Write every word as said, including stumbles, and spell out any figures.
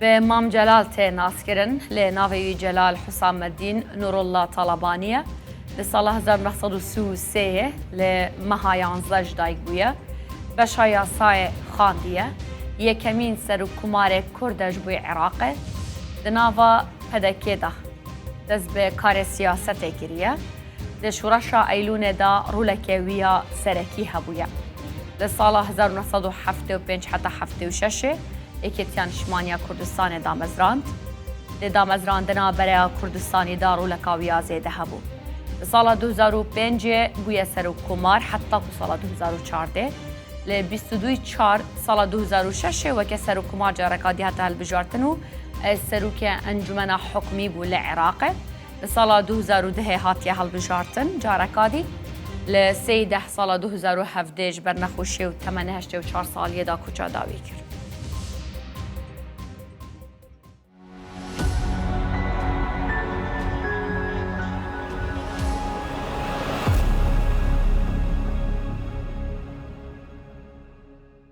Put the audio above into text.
Bi Mam Celal tê naskirin, lê navê wî Celal Husameddîn Nurullah Talabani ye. Di sala hezar neh sed û sî û sê li meha yanzdeh ji dayik bûye. Beşa yasayê xandiye. Yekemîn serokkomarê Kurd e ji bo Iraqê. Di nava P D K de dest bi karê siyasetê kiriye. Di Şoreşa Eylûnê de roleke wî ya serekî hebûye. Li sala hezar û neh sed û heftê û pênc heta heftê û şeş ê Yekîtiya Niştimaniya Kurdistanê damezrand. Di damezrandina Bereya Kurdistanî de roleka wî ya zêde hebû. Di sala du hezar û pêncê bûye serokkomar heta ku sala du hezar û çardeh. Li bîst û duyê çar sala du hezar û şeş ê weke serokkomar careka dî hate hilbijartin û serokê Encûmena Hukmî bû li Iraqê. Li sala du hezar û dehê hatiye hilbijartin careka dî. Li sêyî deh sala du hezar û hevdeh ji ber nexweşiyê û temenê heştê û çar saliyê de koça dawî kir.